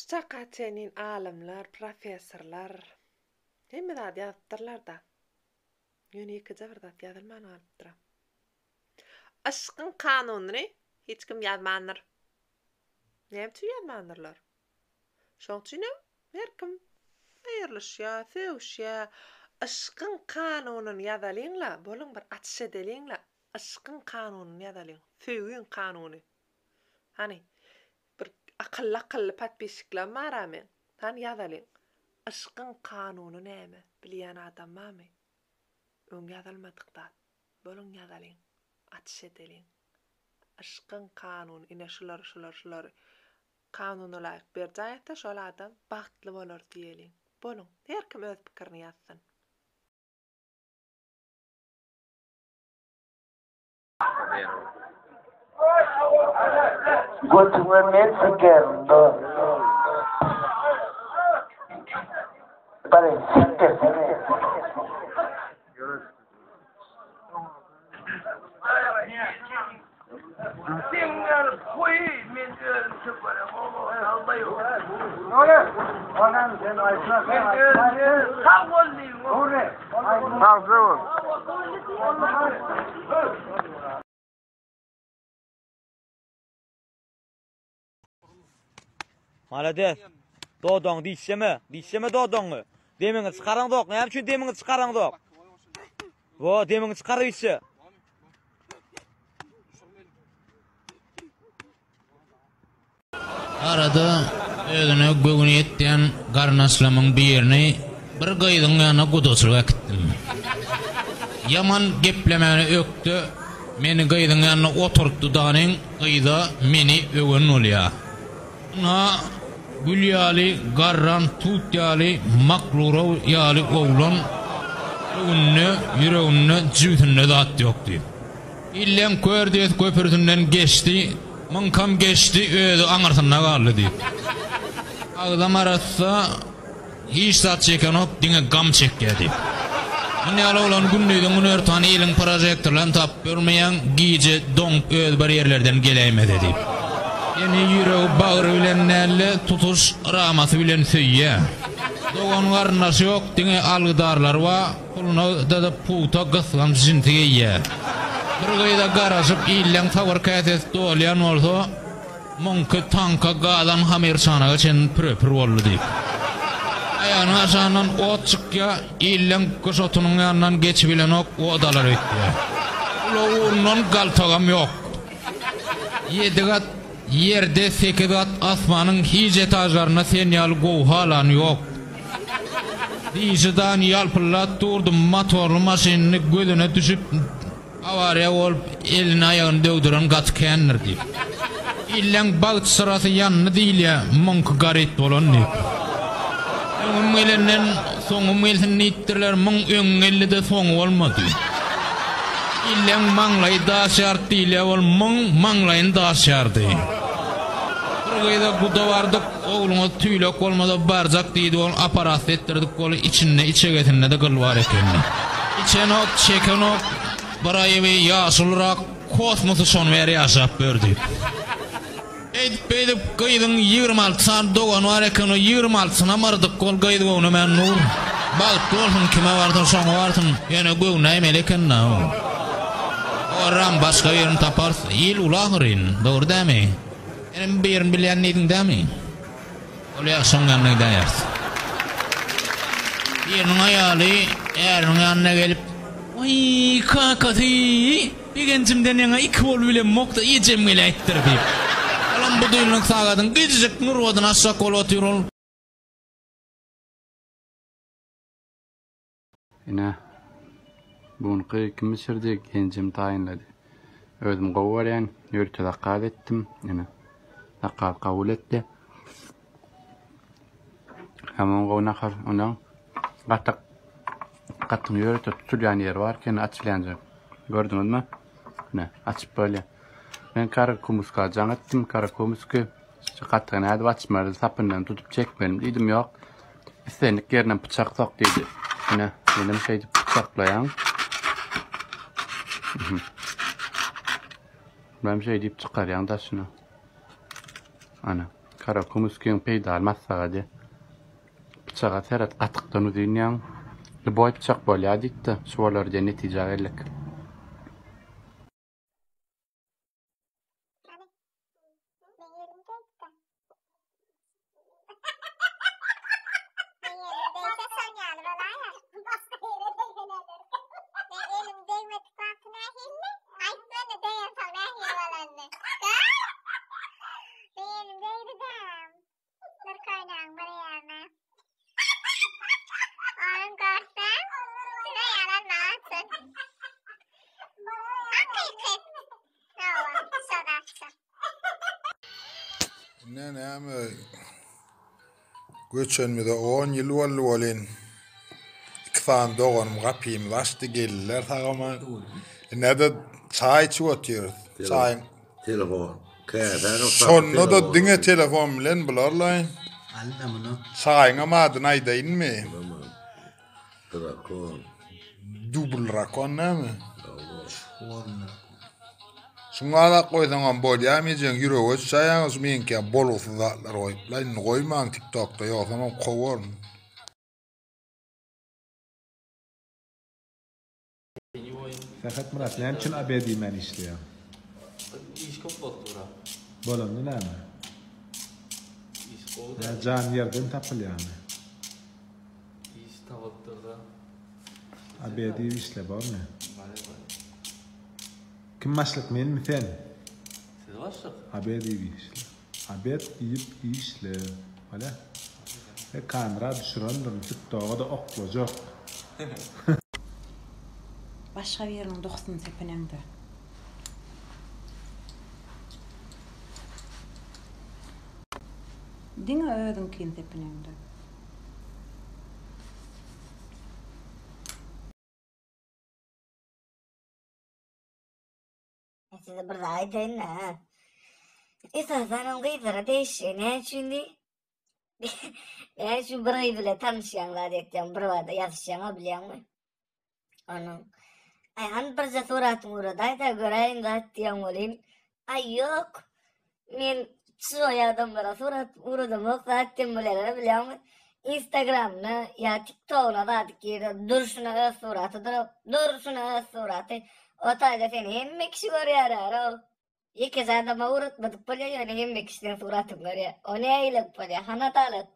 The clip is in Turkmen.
Şu çaka çenlin alymlar, professorlar hemme zady ýazypdyrlar-da. Ýöne ýekeje bir zat ýazylman galypdyr. Yşkyň kanunyny hiç kim ýazmandyr. Näme üçin ýazmandyrlar? Şoň üçinem her kim aýrylyşýar, sögüşýär. Yşkyň kanunyny ýazalyň-la, boluň bir açyş edeliň-la. Yşkyň kanunyny ýazalyň, söýgiň kanuny. Hany, bir akylly-akylly podpisçiklerim bar-a meň. Hany ýazalyň. Yşkyň kanuny näme? Bilýän adam barmy? Öň ýazylmadyk zat. Boluň ýazalyň. Açyş edeliň. Yşkyň kanuny ine şular şular şulary kanunalaýyk berjaý etse şol adam bagtly bolar diýeliň. Boluň. Her kim öz pikirini ýazsyn. Götüňe men sikerin dost. Bari sikdirsene. Malades. Dodagyňy dişleme. Dişleme dodagyňy. Demiňi çykaraňzok. Näme üçin demiňi çykaraňzok? Wo, demiňi çykaryp içe. Arada özüne göwni ýetýän garyndaşlarymyň birini bir gyzyň ýanyna gudaçylyga äkitdim. Ýaman geplemäne ökde meni gyzyň ýanynda oturtdy danyň gyza meni öwen bolýa. Ynha gül ýaly garran tut ýaly maklurow ýaly oglan göwnünde ýüreginde jübsünde zat ýok diýip. Illeň kör diýesi köprüsinden geçdi. Muňkam geçdi, özi aňyrsynda galdy diýip. Agzam arassa, hiç zat çekenok, diňe gam çekýär diýip. Muny ýaly oglan gündiziň günortan iliň prožektorlaryny tapyp ýörmeýäň, gije doňup özi bir ýerlerden geläýmese diýip. Seni ýüregi bagry bilen däl-de, tutuş ramasy bilen söýýär. Dogan-garyndaşy ýok, diňe algydarlary bar. Puluna-da pugta gysganç jinsi geýýär. Bir gyza garaşyp illeň sabyr käsesi dolýan bolsa, muňky tanka gazan hamyr çanaga çenli püre-pür boldy diýip. Aýagynyň aşagyndan ot çykýar, illeň gyş otunyň ýanyndan geçibilenok, ot alar öýtýär. Ulag ugrundan galtagam ýok. Ýedi gat ýerde, sekiz gat asmanyň hiç etažlarynda sen ýaly gowy halany ýok. Dişi dan ýalpyldap durdy, motorly maşynyny gözüne düşüp, awariýa bolup, elini-aýagyny döwdüren gaty kändir diýip. Illeň bagt çyrasy ýandy diýilýä, muňky garyp bolan diýip. Öňüm gelenden soňum gelsin diýipdirler, muň öňi geldi-de soňy bolmady. Illeň maňlaýy daş ýardy diýilýä, ol muň maňlaýyny daş ýardy. Bir gyza guda bardyk. Ogluňyz tüýlek bolmasa barjak diýdi ol aparatly etdirdik goly içinde içegesindede gyl bar ekeni. Içenok çekenok bir aýyby ýaşulyrak kosmosy şony bäri ýaşap ýör diýip. Eýdip beýdip gyzyň 26 sany dogany bar eken o 26-synam yrdyk ol gyz göwnemän dur. Bagtly bolsun kime barsa şoňa barsyn ýöne göwnäýmeli ekendä o. Oram başga birini taparys il uly ahyryn dogry dämi. Senem birini bilýän diýdiň dämi? Bolýa, şoň ýanyna gidäýeris. Biriniň aýaly äriniň ýanyna gelip, Waý, kakasy, begenjimden ýaňa iki bolup bilemok-da, ejem geläýipdir diýip. Olam budilnik sagadyň gijijik nurbadyny açjak bolup otyr ol. Ine, bunky kim bişirdi? Genjim taýynlady. Özüm gowy görýän, ýörite zakaz etdim. Ine, zakaz kabul etdi. Hamon gowy nahar. Ondan gatyk gatyň ýörite tutulýan ýeri bar eken, açylýan ýeri. Gördüňizmi? Ine, açyp bolýar. Men Karakumyska jaň etdim. Karakumysky Şu gatygy nädip açmaly, sapyndan tutup çekmelimi diýdim, ýok. Islendik ýerinden pyçak sok diýdi. Ine, menem şeýdip pyçaklaýan. Ben şeý diýip çykarýan daşyna. Ana. Karakumyskiň peýdaly maslahady. Pyçaga seret gatykdan uzyn ýaň. Lýuboý pyçak bolýar diýipdi. Şu bolar diýen netijä geldik. Bir köýnegiň bir ýerine. Onuň görseň, size ýalan maňa çyn. Hakyky. Hawa, şo zatça. Ine näme göçenimize on ýyl boldy welin iki sany doganym gapymyzy açdy geldiler sag-aman. Ine-de çaý içip otyrys. Çaýyň Telefon. Käsäni Şonda-da diňe telefon bilen bularlaý. Alda muny. Çaýyňam adyny aýdaýynmy? Drakon. Dubl rakon näme? Şuňa zat goýsaňam bolýamy ejeň ýüregi öçýäňiz şu meňkä bolgusyz zatlar goýupla indi goýmaň tiktokda ýogsamam kowaryn. Sähetmyrat näme üçin obed iýmän işleýäň? Iş köp bolup dur-a. Bolanda näme? Iş gowy-da. Nä jan ýerden tapylýamy? Iş tapylyp dur-da. Obed iýip işle bormy? Bolýar bolýar. Kim başlyk menmi sen? Siz başlyk. Obed iýip işle. Obed iýip işle. Bolýa. E kamera düşürendirin tiktoga-da oklajak. Başga biriniň dokusyny sepineňde. Diňe özüňkini sepineňde. Men size bir zat aýdaýyn-da, ha. Esasanam gyzlara degişli. Näme üçin diý? Näme üçin bir gyz bilen tanyşýaň zat etýäň, bir bada ýazyşýaň-a bilýäňmi? Onuň Aý, hany birje suratyňy ugradaý-da, göräýin zat diýýäň welin, aý ýok. Men çujoý adamlara surat ugradamok zat diýen bolýarlar bilýäňmi? Instagramyna ýa TikTogyna zat girde durşuna öz suraty durup, durşuna öz suraty. O taýda seni hemme kişi görýär aro. Ýekeje adama ugratmadyk bolýar ýöne hemme kişi seň suratyňy görýär. O nähili bolýar? Hany adalat?